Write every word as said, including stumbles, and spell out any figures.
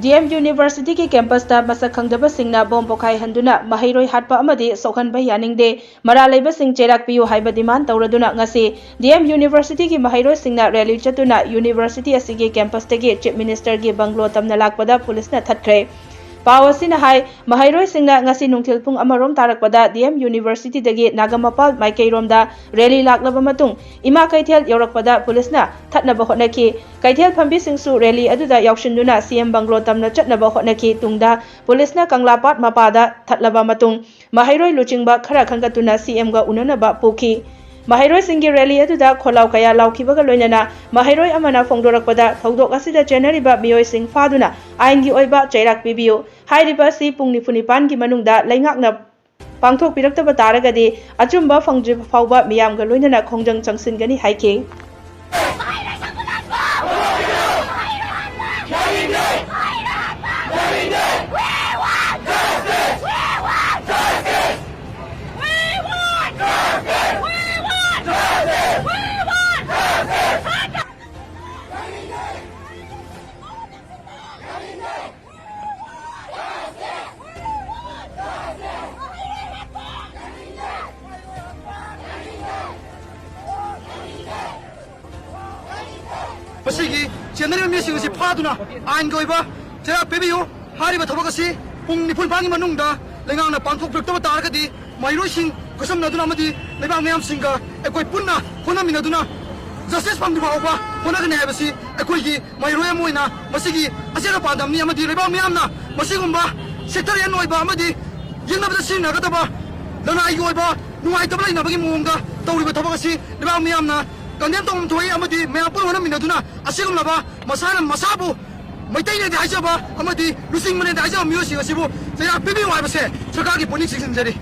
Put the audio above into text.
D M ꯌꯨꯅꯤꯚꯔꯁꯤꯇꯤꯒꯤ ꯀꯦꯝꯄꯁꯇ ꯃꯁꯛ ꯈꯪꯗꯕꯁꯤꯡꯅ bomb ꯄꯣꯈꯥꯏꯍꯟꯗꯨꯅ ꯃꯍꯩꯔꯣꯏ ꯍꯥꯠꯄ ꯑꯃꯗꯤ ꯁꯣꯛꯍꯟꯕ ꯌꯥꯅꯤꯡꯗꯦ, ꯃꯔꯥꯜ ꯂꯩꯕꯁꯤꯡ ꯆꯩꯔꯥꯛ ꯄꯤꯌꯨ ꯍꯥꯏꯕ ꯗꯤꯃꯥꯟ ꯇꯧꯔꯗꯨꯅ ꯉꯁꯤ ꯗꯤ ꯑꯦꯝ ꯌꯨꯅꯤꯚꯔꯁꯤꯇꯤꯒꯤ ꯃꯍꯩꯔꯣꯏꯁꯤꯡꯅ ꯔꯦꯂꯤ ꯆꯠꯇꯨꯅ ꯌꯨꯅꯤꯚꯔꯁꯤꯇꯤ ꯑꯁꯤꯒꯤ ꯀꯦꯝꯄꯁꯇꯒꯤ ꯆꯤꯐ ꯃꯤꯅꯤꯁꯇꯔꯒꯤ ꯕꯪꯒ꯭ꯂꯣ ꯇꯝꯅ ꯂꯥꯛꯄꯗ ꯄꯨꯂꯤꯁꯅ ꯊꯠꯈ꯭ꯔꯦ꯫ ꯄꯥꯎ ꯑꯁꯤꯅ ꯍꯥꯏ, ꯃꯍꯩꯔꯣꯏꯁꯤꯡꯅ ꯉꯁꯤ ꯅꯨꯡꯊꯤꯜ ꯄꯨꯡ ꯑꯃꯔꯣꯝ ꯇꯥꯔꯛꯄꯗ ꯗꯤ ꯑꯦꯝ ꯌꯨꯅꯤꯚꯔꯁꯤꯇꯤꯗꯒꯤ ꯅꯥꯒꯥꯃꯄꯥꯜ ꯃꯥꯏꯀꯩꯔꯣꯝꯗ ꯔꯦꯂꯤ ꯂꯥꯛꯂꯕ ꯃꯇꯨꯡ ꯏꯃꯥ ꯀꯩꯊꯦꯜ ꯌꯧꯔꯛꯄꯗ ꯄꯨꯂꯤꯁꯅ ꯊꯠꯅꯕ ꯍꯣꯠꯅꯈꯤ꯫ ꯀꯩꯊꯦꯜ ꯐꯝꯕꯤꯁꯤꯡꯁꯨ ꯔꯦꯂꯤ ꯑꯗꯨꯗ ꯌꯥꯎꯁꯤꯟꯗꯨꯅ ꯁꯤ ꯑꯦꯝ ꯕꯪꯒ꯭ꯂꯣ ꯇꯝꯅ ꯆꯠꯅꯕ ꯍꯣꯠꯅꯈꯤ꯫ ꯇꯨꯡꯗ ꯄꯨꯂꯤꯁꯅ ꯀꯪꯂꯥꯄꯥꯠ ꯃꯄꯥꯗ ꯊꯠꯂꯕ ꯃꯇꯨꯡ ꯃꯍꯩꯔꯣꯏ ꯂꯨꯆꯤꯡꯕ ꯈꯔ ꯈꯟꯒꯠꯇꯨꯅ ꯁꯤ ꯑꯦꯝꯒ ꯎꯅꯅꯕ ꯄꯨꯈꯤ꯫ ꯃꯍꯩꯔꯣꯏꯁꯤꯡꯒꯤ ꯔꯦꯂꯤ ꯑꯗꯨꯗ ꯈꯣꯜꯂꯥꯎ ꯀꯌꯥ ꯂꯥꯎꯈꯤꯕꯒ ꯂꯣꯏꯅꯅ ꯃꯍꯩꯔꯣꯏ ꯑꯃꯅ ꯐꯣꯡꯗꯣꯔꯛꯄꯗ ꯊꯧꯗꯣꯛ ꯑꯁꯤꯗ ꯆꯦꯟꯅꯔꯤꯕ ꯃꯤꯑꯣꯏꯁꯤꯡ ꯐꯥꯗꯨꯅ ꯑꯥꯏꯟꯒꯤ ꯑꯣꯏꯕ ꯆꯩꯔꯥꯛ ꯄꯤꯕꯤꯌꯨ꯫ ꯍꯥꯏꯔꯤꯕ ꯑꯁꯤ ꯄꯨꯡ ꯅꯤꯐꯨ ꯅꯤꯄꯥꯟꯒꯤ ꯃꯅꯨꯡꯗ ꯂꯩꯉꯥꯛꯅ ꯄꯥꯡꯊꯣꯛꯄꯤꯔꯛꯇꯕ ꯇꯥꯔꯒꯗꯤ ꯑꯆꯨꯝꯕ ꯐꯪꯗ꯭ꯔꯤꯕ ꯐꯥꯎꯕ ꯃꯤꯌꯥꯝꯒ ꯂꯣꯏꯅꯅ ꯈꯣꯡꯖꯪ ꯆꯪꯁꯤꯟꯒꯅꯤ ꯍꯥꯏꯈꯤ꯫ ꯃꯁꯤꯒꯤ ꯆꯦꯟꯅꯔꯤꯕ ꯃꯤꯁꯤꯡ ꯑꯁꯤ ꯐꯥꯗꯨꯅ ꯑꯥꯏꯟꯒꯤ ꯑꯣꯏꯕ ꯆꯩꯔꯥꯛ ꯄꯤꯕꯤꯌꯨ꯫ ꯍꯥꯏꯔꯤꯕ ꯊꯕꯛ ꯑꯁꯤ ꯄꯨꯡ ꯅꯤꯐꯨ ꯅꯤꯄꯥꯟꯒꯤ ꯃꯅꯨꯡꯗ ꯂꯩꯉꯥꯛꯅ ꯄꯥꯡꯊꯣꯛꯄꯤꯔꯛꯇꯕ ꯇꯥꯔꯒꯗꯤ ꯃꯍꯩꯔꯣꯏꯁꯤꯡ ꯈꯨꯠꯁꯝꯅꯗꯨꯅ ꯑꯃꯗꯤ ꯂꯩꯕꯥꯛ ꯃꯤꯌꯥꯝꯁꯤꯡꯒ ꯑꯩꯈꯣꯏ ꯄꯨꯟꯅ ꯍꯣꯠꯅꯃꯤꯟꯅꯗꯨꯅ ꯖꯁꯇꯤꯁ ꯐꯪꯗ꯭ꯔꯤꯕ ꯐꯥꯎꯕ ꯍꯣꯠꯅꯒꯅꯤ ꯍꯥꯏꯕꯁꯤ ꯑꯩꯈꯣꯏꯒꯤ ꯃꯍꯩꯔꯣꯏ ꯑꯃ ꯑꯣꯏꯅ ꯃꯁꯤꯒꯤ ꯑꯆꯦꯠꯄ ꯄꯥꯟꯗꯝꯅꯤ꯫ ꯑꯃꯗꯤ ꯂꯩꯕꯥꯛ ꯃꯤꯌꯥꯝꯅ ꯃꯁꯤꯒꯨꯝꯕ ꯁꯦꯛꯇꯔ ꯑꯦꯟ ꯑꯣꯏꯕ ꯑꯃꯗꯤ ꯌꯦꯡꯅꯕꯗ ꯁꯤꯖꯤꯟꯅꯒꯗꯕ ꯂꯅꯥꯏꯒꯤ ꯑꯣꯏꯕ ꯅꯨꯡꯉꯥꯏꯇꯕ ꯂꯩꯅꯕꯒꯤ ꯃꯑꯣꯡꯗ ꯇꯧꯔꯤꯕ ꯊꯕꯛ ꯑꯁꯤ ꯂꯩꯕꯥꯛ ꯃꯤꯌꯥꯝꯅ ꯀꯟꯗꯦꯝ ꯇꯧꯐꯝ ꯊꯣꯛꯏ꯫ ꯑꯃꯗꯤ ꯃꯌꯥꯝ ꯄꯨꯟꯅ ꯍꯣꯠꯅꯃꯤꯟꯅꯗꯨꯅ ꯑꯁꯤꯒꯨꯝꯂꯕ ꯃꯁꯥꯅ ꯃꯁꯥꯕꯨ ꯃꯩꯇꯩꯅꯦꯗꯤ ꯍꯥꯏꯖꯕ ꯑꯃꯗꯤ ꯂꯨꯆꯤꯡꯕꯅꯦꯗꯤ ꯍꯥꯏꯖꯕ ꯃꯤꯑꯣꯏꯁꯤꯡ ꯑꯁꯤꯕꯨ ꯆꯩꯔꯥꯛ ꯄꯤꯕꯤꯌꯨ ꯍꯥꯏꯕꯁꯦ ꯁꯔꯀꯥꯔꯒꯤ ꯄꯨꯛꯅꯤꯡ ꯆꯤꯡꯁꯤꯟꯖꯔꯤ꯫